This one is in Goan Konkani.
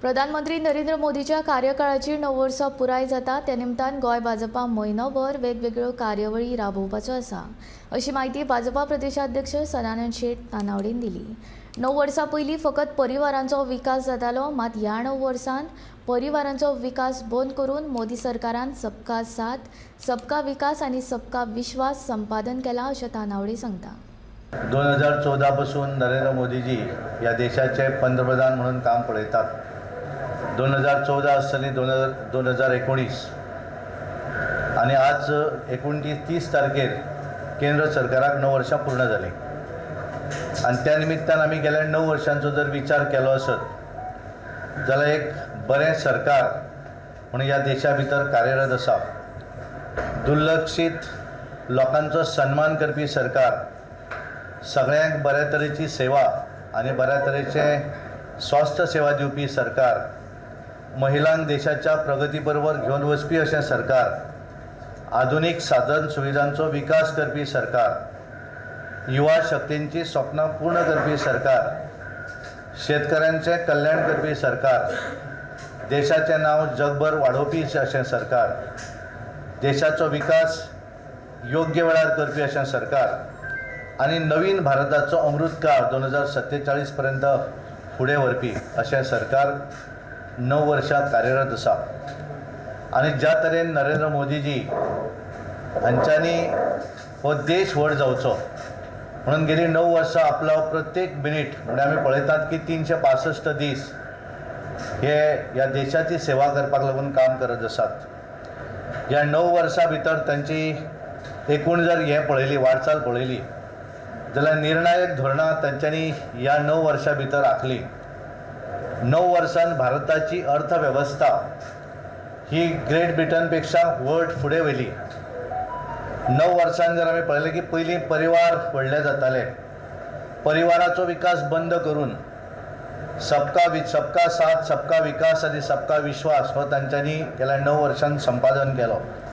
प्रधानमंत्री नरेंद्र मोदीच्या कार्यकाळाची 9 वर्सां पुराय जाता त्या निमतान गोंय भाजपा म्हयनोभर वेगवेगळ्यो कार्यावळी राबोवपाचो आसा अशी म्हायती भाजपा प्रदेशाध्यक्ष सदानंद शेट तानावडेन दिली। 9 वर्सां पयलीं फकत परिवारांचो विकास जातालो, मात ह्या 9 वर्सांत परिवारांचो विकास बंद करून मोदी सरकारान सबका साथ सबका विकास आनी सबका विश्वास संपादन केला अशें तानावडे सांगता। 2014 पासून नरेंद्र मोदीजी ह्या देशाचे पंतप्रधान म्हणून काम पळयतात। 2014 आसतली 2019 आनी आज 29-30 तारखेर केंद्र सरकाराक 9 वर्सां पूर्ण जालीं आनी त्या निमित्तान आमी गेल्या 9 वर्सांचो जर विचार केलो आसत जाल्यार एक बरें सरकार म्हणून ह्या देशा भितर कार्यरत आसा। दुर्लक्षीत लोकांचो सन्मान करपी सरकार, सगळ्यांक बऱ्या तरेची सेवा आनी बऱ्या तरेचें स्वास्थ्य सेवा दिवपी सरकार, महिलांक देशाच्या प्रगती बरोबर घेवन वचपी अशें सरकार, आधुनीक साधन सुविधांचो विकास करपी सरकार, युवा शक्तींची स्वप्नां पूर्ण करपी सरकार, शेतकऱ्यांचें कल्याण करपी सरकार, देशाचें नांव जगभर वाडोवपी अशें सरकार, देशाचो विकास योग्य वेळार करपी अशें सरकार आनी नवीन भारताचो अमृतकाळ 2047 पर्यंत फुडें व्हरपी अशें सरकार 9 वर्सां कार्यरत आसा। आनी ज्या तरेन नरेंद्र मोदीजी हांच्यांनी हो देश व्हड जावचो म्हणून गेली 9 वर्सां आपलो प्रत्येक मिनीट म्हणजे आमी पळयतात की 365 दीस हे ह्या देशाची सेवा करपाक लागून काम करत आसात। ह्या 9 वर्सां भितर तांची एकूण जर हें पळयली, वाटचाल पळयली जाल्यार निर्णायक धोरणां तांच्यांनी ह्या 9 वर्सां भितर आंखली। 9 वर्सांत भारताची अर्थवेवस्था ही ग्रेट ब्रिटनपेक्षा व्हड फुडें व्हेली। 9 वर्सांत जर आमी पळयलें की पयलीं परिवार व्हडले जाताले, परिवाराचो विकास बंद करून सबका साथ सबका विकास आनी सबका विश्वास हो तांच्यांनी गेल्या 9 वर्सांत संपादन केलो।